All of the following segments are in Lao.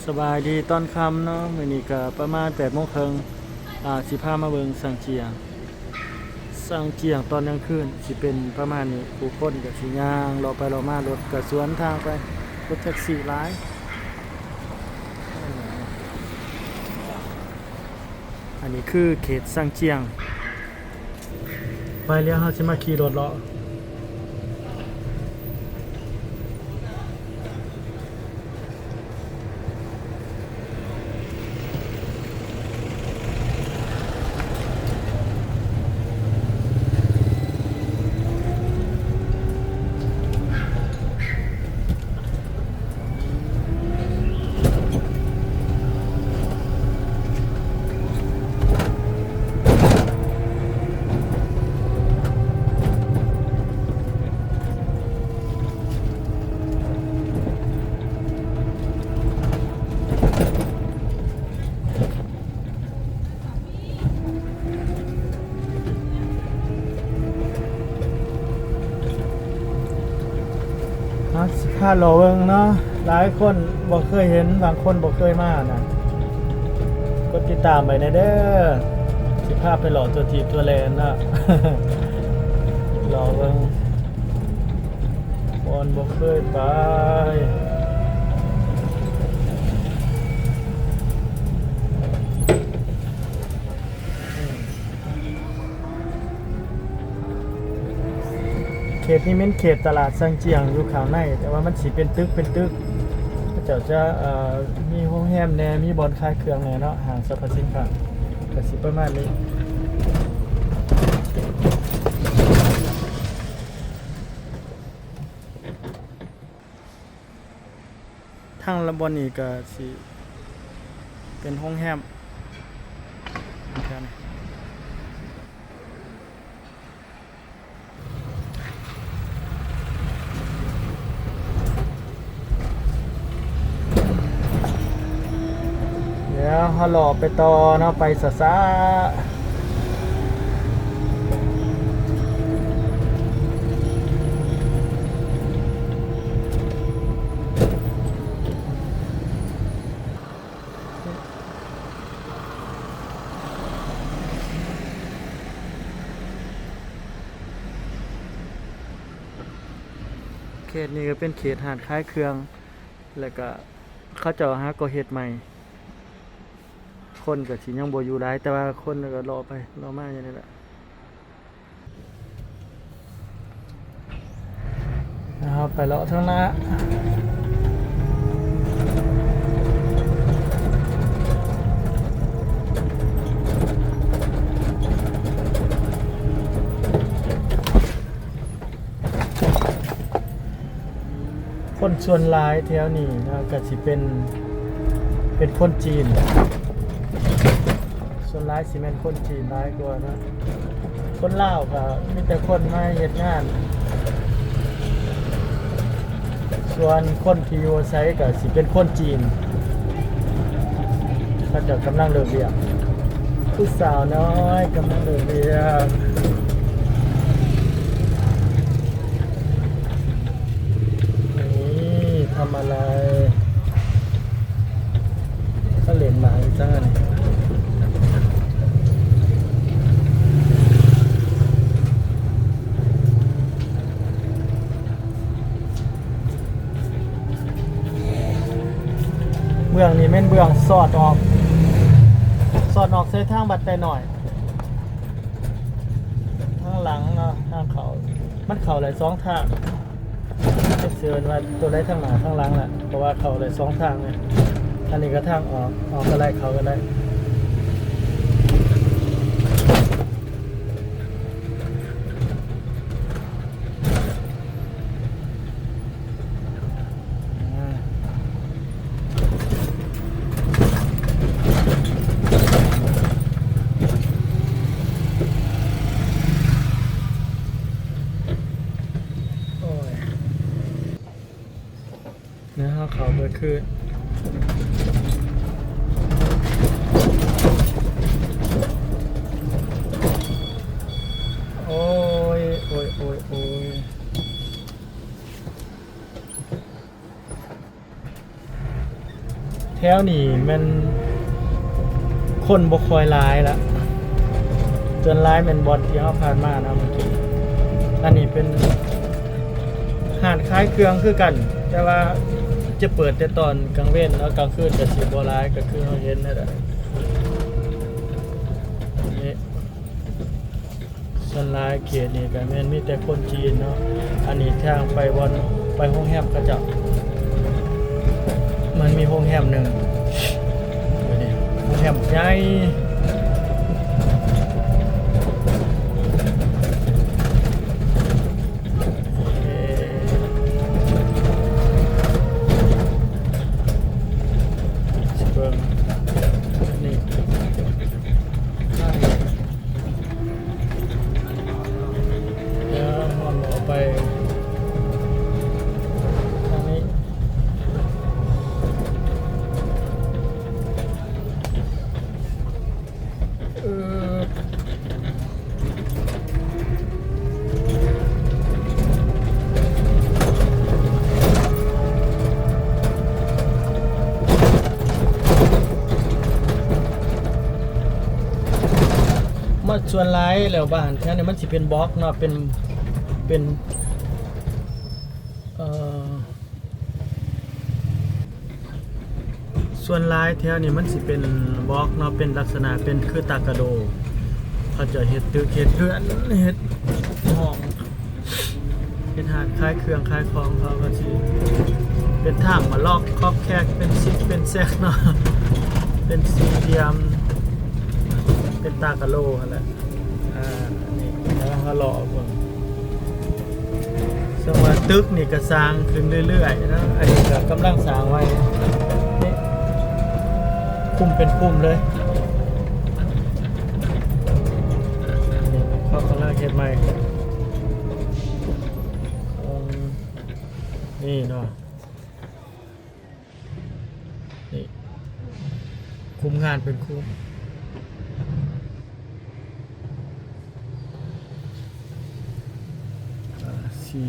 ສະບາຍດີຕອນຄ່ຳເນາະ, ມື້ນີ້ກໍປະມານແປດໂມງເຄິ່ງ ອາ ຊິພາມາເບິ່ງຊ່າງຈຽງ. ຊ່າງຈຽງຕອນກາງຄືນຊິເປັນປະມານນີ້, ຜູ້ຄົນກໍຊິຍ່າງເລາະໄປເລາະມາ, ລົດກໍສວນທາງໄປ, ລົດແທັກຊີຫຼາຍ. ອັນນີ້ຄືເຂດຊ່າງຈຽງ. ໄປແລ້ວ ເຮົາຊິມາຂີ່ລົດເລາະ. ເຮົາຊິພາເລາະເບິ່ງເນາະ, ຫຼາຍຄົນບໍ່ເຄີຍເຫັນ, ບາງຄົນບໍ່ເຄີຍມານະ, ກົດຕິດຕາມໄວ້ແດ່ເດີ. ຊິພາໄປເລາະທົ່ວທີບທົ່ວແດນເນາະ, ເລາະເບິ່ງ ບ່ອນບໍ່ເຄີຍໄປ. ເຂດນີ້ແມ່ນເຂດຕະຫຼາດຊ່າງຈຽງຢູ່ຂ້າງໃນ, ແຕ່ວ່າມັນຊິເປັນຕຶກເປັນຕຶກ, ເຂົາເຈົ້າຈະ ເອີ ມີໂຮງແຮມແດ່, ມີບ່ອນຂາຍເຄື່ອງແດ່ເນາະ, ຫ້າງສັບພະສິນຄ້າ ກໍຊິປະມານນີ້. ທາງລະບ່ອນນີ້ກໍຊິເປັນໂຮງແຮມ. ດຽວເຮົາເລາະໄປຕໍ່ເນາະ, ໄປຊ້າໆ. ເຂດນີ້ກໍເປັນເຂດຮ້ານຂາຍເຄື່ອງ ແລ້ວກໍເຂົາເຈົ້າຫາກໍເຮັດໃໝ່, ຄົນກໍຊິຍັງບໍ່ຢູ່ຫຼາຍ, ແຕ່ວ່າຄົນກໍເລາະໄປເລາະມາຢູ່ນີ້ແຫຼະ. ເຮົາໄປເລາະທາງໜ້າ. ຄົນສ່ວນຫຼາຍແຖວນີ້ເນາະ ກໍຊິເປັນ ເປັນຄົນຈີນ, ສ່ວນຫຼາຍຊິແມ່ນຄົນຈີນຫຼາຍກວ່າເນາະ. ຄົນລາວກໍມີແຕ່ຄົນມາເຮັດງານ, ສ່ວນຄົນທີ່ຢູ່ອາໄສກໍຊິເປັນຄົນຈີນ. ເຂົາເຈົ້າກຳລັງເລີກວຽກ, ຜູ້ສາວນ້ອຍກຳລັງເລີກວຽກ. ນີ້ທຳອະໄລ? ເຂົາເລ່ນໝາກອີ່ຫຍັງຫັ້ນ? ເບື້ອງນີ້ແມ່ນເບື້ອງສອດອອກ, ສອດອອກໃສ່ທາງວັດໄຕນ້ອຍ. ທາງຫຼັງເນາະ, ທາງເຂົ້າ ມັນເຂົ້າໄດ້ສອງທາງ. ຈະເຊີນວ່າຕົວໃດທາງໜ້າທາງຫຼັງລະ, ເພາະວ່າເຂົ້າໄດ້ສອງທາງນະ. ອັນນີ້ກໍທາງອອກ, ອອກກໍໄດ້ ເຂົ້າກໍໄດ້. ໂອ້ຍ ແລ້ວເຮົາເຂົ້າເບິດຄືນ. ໂອ້ຍ ໂອ້ຍ ໂອ້ຍ ໂອ້ຍ. ແຖວນີ້ແມ່ນຄົນບໍ່ຄ່ອຍຫຼາຍລະ ສ່ວນຫຼາຍແມ່ນບ່ອນທີ່ເຮົາຜ່ານມານະເມື່ອກີ້. ອັນນີ້ເປັນຮ້ານຂາຍເຄື່ອງຄືກັນ ແຕ່ວ່າຈະເປີດແຕ່ຕອນກາງເວັນເນາະ ກາງຄືນກະຊິບໍ່ຫຼາຍ ກະຄືເຮົາເຫັນນັ້ນແຫຼະ. ສ່ວນຫຼາຍເຂດນີ້ກະແມ່ນມີແຕ່ຄົນຈີນເນາະ. ອັນນີ້ທາງໄປບ່ອນ ໄປໂຮງແຮມເຂົາເຈົ້າ ມັນມີໂຮງແຮມໜຶ່ງ ໂຮງແຮມໃຫຍ່. ຊິເບິ່ງນີ້ ດຽວເຮົາເລາະໄປທາງນີ້. ເອີ ມັນສ່ວນຫຼາຍແລ້ວ ບ້ານແຖວນີ້ມັນຊິເປັນບລັອກເນາະ ເປັນ ເປັນ ເອີ ສ່ວນຫຼາຍແຖວນີ້ມັນຊິເປັນບລັອກເນາະ ເປັນລັກສະນະເປັນຄືຕາກະໂດ ເຂົາເຈົ້າເຮັດຕຶກ ເຮັດເຮືອນ ເຮັດຫ້ອງ ເຮັດຮ້ານຂາຍເຄື່ອງຂາຍຂອງ ເຂົາກະຊິເປັນທາງມາລັອກຄອກແຄກ ເປັນຊິກເປັນແຊກເນາະ ເປັນສີ່ຫຼ່ຽມ ເປັນຕາກະໂດຫັ້ນແຫຼະ. ອ່າ ນີ້ ແລ້ວເຮົາເລາະເບິ່ງ ເຊິ່ງວ່າຕຶກນີ້ກະສ້າງຂຶ້ນເລື້ອຍໆເນາະ ອັນນີ້ກະກຳລັງສ້າງໃໝ່ ນີ້ ຄຸ້ມເປັນຄຸ້ມເລີຍ ນີ້ ເຂົາກຳລັງເຮັດໃໝ່ ນີ້ເນາະ. ນີ້ ຄຸ້ມງານເປັນຄຸ້ມ ອ່າ ສີ່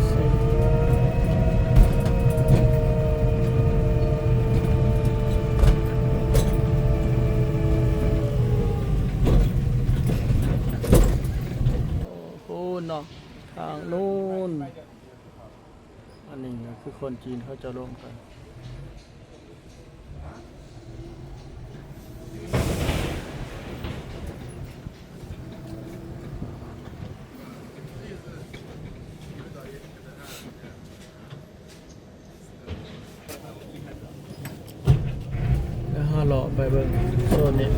ສີ່ ໂອ້ ເນາະ ທາງໂນ້ນ ອັນນີ້ກະຄືຄົນຈີນເຂົາເຈົ້າລົມກັນ. ແລ້ວເຮົາເລາະໄປເບິ່ງໂຊນນີ້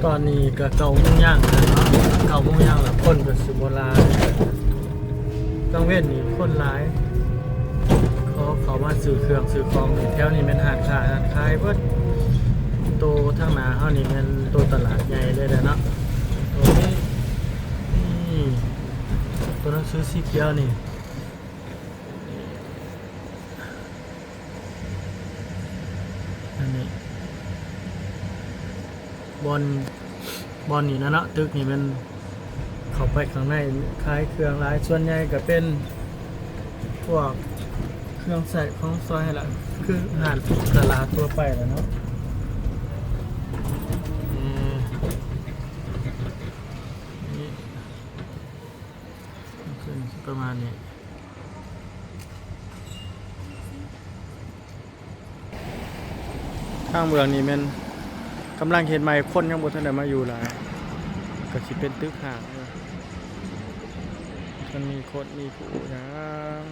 ຕອນນີ້ກະເກົ້າໂມງຢ່າງແລ້ວເນາະ ເກົ້າໂມງຢ່າງແລ້ວ ຄົນກະຊິບໍ່ຫຼາຍ. ກາງເວັນນີ້ຄົນຫຼາຍ ເຂົາເຂົ້າມາຊື້ເຄື່ອງຊື້ຂອງນີ້ ແຖວນີ້ແມ່ນຮ້ານຄ້າຮ້ານຂາຍເບິດ. ໂຕທາງໜ້າເຮົານີ້ແມ່ນໂຕຕະຫຼາດໃຫຍ່ເລີຍແຫຼະເນາະ. ໂຕນີ້ ນີ້ ໂຕໜັງສືສີຂຽວນີ້ ອັນນີ້ ບ່ອນ ບ່ອນນີ້ນະເນາະ ຕຶກນີ້ແມ່ນເຂົ້າໄປຂ້າງໃນຂາຍເຄື່ອງຫຼາຍ ສ່ວນໃຫຍ່ກະເປັນພວກເຄື່ອງໃຊ້ຂອງສອຍຫັ້ນລະ ຄືຮ້ານຕະຫຼາດທົ່ວໄປລະເນາະ. ນີ້ ນີ້ ປະມານນີ້. ທາງເບື້ອງນີ້ແມ່ນກຳລັງເຮັດໃໝ່ ຄົນຍັງບໍ່ທັນໄດ້ມາຢູ່ຫຼາຍ ກະຊິເປັນຕຶກຮ້າງ ມັນມີຄົນມີຜູ້ຫຍັງ.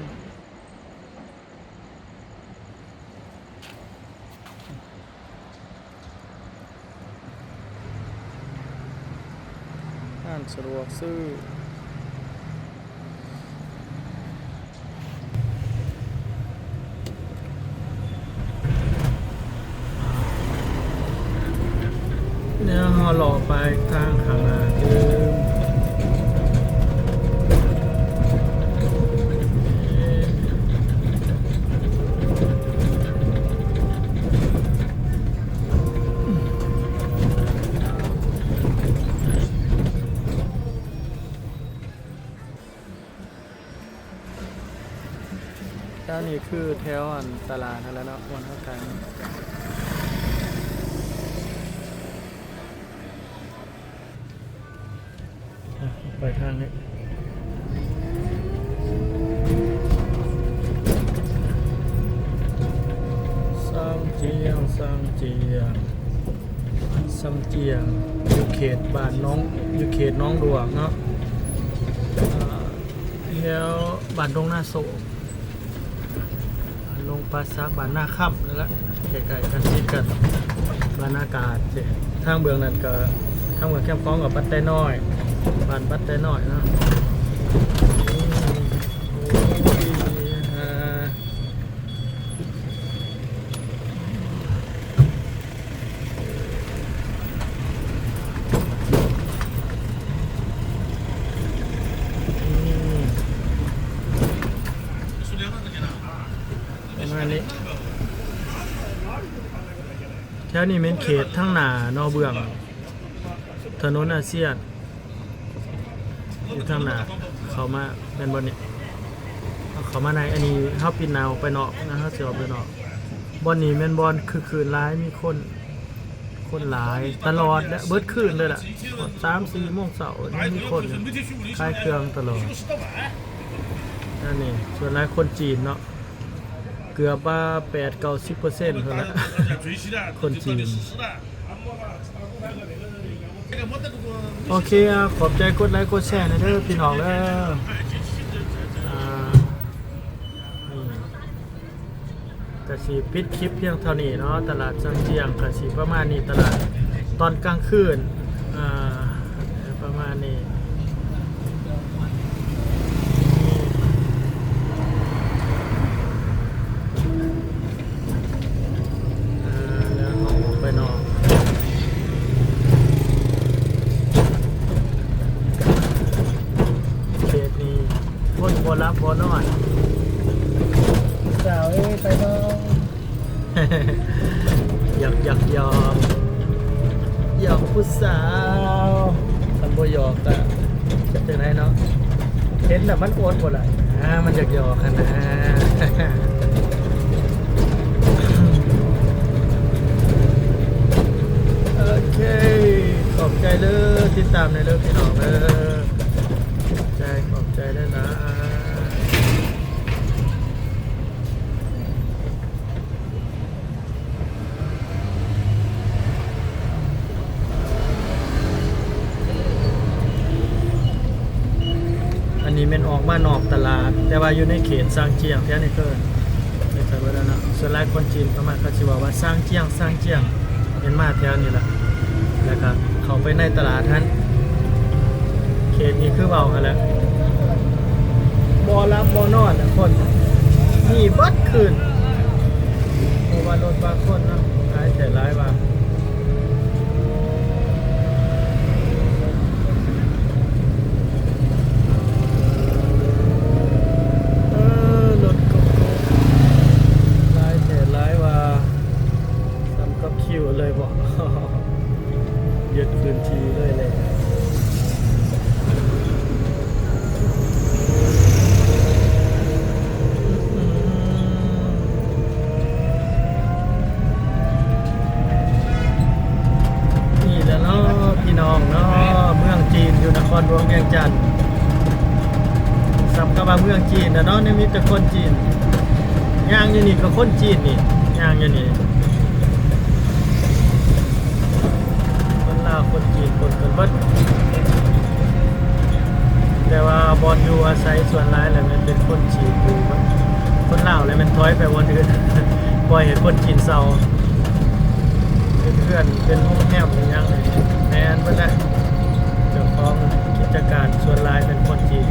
ຮ້ານສະດວກຊື້ ແລ້ວເຮົາເລາະໄປທາງຂ້າງໜ້າຕື່ມ. ແຖວນີ້ຄືແຖວອັນຕະຫຼາດຫັ້ນແຫຼະເນາະ ບ່ອນເຮົາຂາຍ. ອ່ະ ໄປທາງນີ້ ຊາງຈຽງ ຊາງຈຽງ ຊາງຈຽງ ຢູ່ເຂດບ້ານໜອງ ຢູ່ເຂດໜອງດວງເນາະ ອ່າ ແຖວບ້ານດົງນາໂສກ ລົງປ່າສັກ ບ້ານນາຄຳ ນັ້ນແຫຼະ ໃກ້ໆກັນ ຕິດກັນ ບ້ານນາກາດ. ທາງເບື້ອງນັ້ນກໍ ທາງເບື້ອງແຄມຂອງກໍບັດໄດນ້ອຍ ບ້ານບັດໄດນ້ອຍເນາະ. ໂອ້ຍ ອ່າ ປະມານນີ້ ແຖວນີ້ແມ່ນເຂດທາງໜ້າເນາະ ເບື້ອງຖະໜົນອາຊຽນ. ຢູ່ທາງໜ້າເຂົ້າມາແມ່ນບ່ອນນີ້ ເຂົ້າມາໃນ ອັນນີ້ເຮົາປິ່ນໜ້າອອກໄປນອກນະ ເຮົາຊິອອກໄປນອກ. ບ່ອນນີ້ແມ່ນບ່ອນຄຶກຄື້ນຫຼາຍ ມີຄົນ ຄົນຫຼາຍຕະຫຼອດ ແລະ ເບິດຄືນເລີຍລະ ສາມສີ່ໂມງເຊົ້າຍັງມີຄົນຢູ່ ຂາຍເຄື່ອງຕະຫຼອດ. ອັນນີ້ສ່ວນຫຼາຍຄົນຈີນເນາະ ເກືອບວ່າແປດເກົ້າສິບເປີເຊັນພຸ້ນລະ ຄົນຈີນ. ໂອເຄ ຂອບໃຈກົດໄລກົດແຊແດ່ເດີພີ່ນ້ອງເດີ. ອ່າ ກະຊິປິດຄລິບພຽງເທົ່ານີ້ເນາະ ຕະຫຼາດຊາງຈຽງກະຊິປະມານນີ້ ຕະຫຼາດຕອນກາງຄືນ ອ່າ ປະມານນີ້. ອ່າ ແລ້ວເຮົາອອກໄປນອກ ເຂດນີ້ຄົນບໍ່ຫຼັບບໍ່ນອນ ສາວເອີຍ ໄປບໍ່? ຢອກ ຢອກ ຢອກ ຢອກຜູ້ສາວ ຄັນບໍ່ຢອກກະຈັກຈັ່ງໃດເນາະ ເຫັນແລ້ວມັນອົດບໍ່ໄດ້ ອ່າ ມັນຢາກຢອກຫັ້ນນະ. ໂອເຄ ຂອບໃຈເດີ ຕິດຕາມແດ່ເດີພີ່ນ້ອງເດີ ຂອບໃຈ ຂອບໃຈຫຼາຍໆ. ອັນນີ້ແມ່ນອອກມານອກຕະຫຼາດ ແຕ່ວ່າຢູ່ໃນເຂດຊາງຈຽງ ແຖວນີ້ເອີ້ນ ໃນໄທເບິດແລ້ວເນາະ ສ່ວນຫຼາຍຄົນຈີນເຂົາມາ ເຂົາຊິເວົ້າວ່າຊາງຈຽງ ຊາງຈຽງ ແມ່ນມາແຖວນີ້ລະ ແລ້ວກະເຂົ້າໄປໃນຕະຫຼາດຫັ້ນ. ເຂດນີ້ຄືເວົ້າຫັ້ນແຫຼະ ບໍ່ຫຼັບບໍ່ນອນນະ ຄົນມີເບິດຄືນ ບໍ່ວ່າລົດວ່າຄົນເນາະ ຫຼາຍແທ້ຫຼາຍວ່າ. ເອີ ລົດກໍຫຼາຍແທ້ຫຼາຍວ່າ ສ່ຳກັບຄິວເລີຍບໍ? ຍຶດພື້ນທີ່ເລີຍແຫຼະ. ນີ້ແຫຼະເນາະ ພີ່ນ້ອງເນາະ ເມືອງຈີນຢູ່ນະຄອນຫຼວງວຽງຈັນ ສ່ຳກັບວ່າເມືອງຈີນນະເນາະ ຍັງມີແຕ່ຄົນຈີນ. ຍ່າງຢູ່ນີ້ກໍຄົນຈີນນີ້ ຍ່າງຢູ່ນີ້ ຄົນລາວ ຄົນຈີນ ປົນກັນເບິດ ແຕ່ວ່າບ່ອນຢູ່ອາໄສສ່ວນຫຼາຍແລ້ວແມ່ນເປັນຄົນຈີນຢູ່ເບິດ. ຄົນລາວແລ້ວແມ່ນຖອຍໄປບ່ອນອື່ນ ປ່ອຍໃຫ້ຄົນຈີນເຊົ່າ ເປັນເຮືອນ ເປັນໂຮງແຮມ ເປັນຫຍັງ ແມ່ນເບິດແຫຼະ. ເຈົ້າຂອງກິດຈະການສ່ວນຫຼາຍເປັນຄົນຈີນ.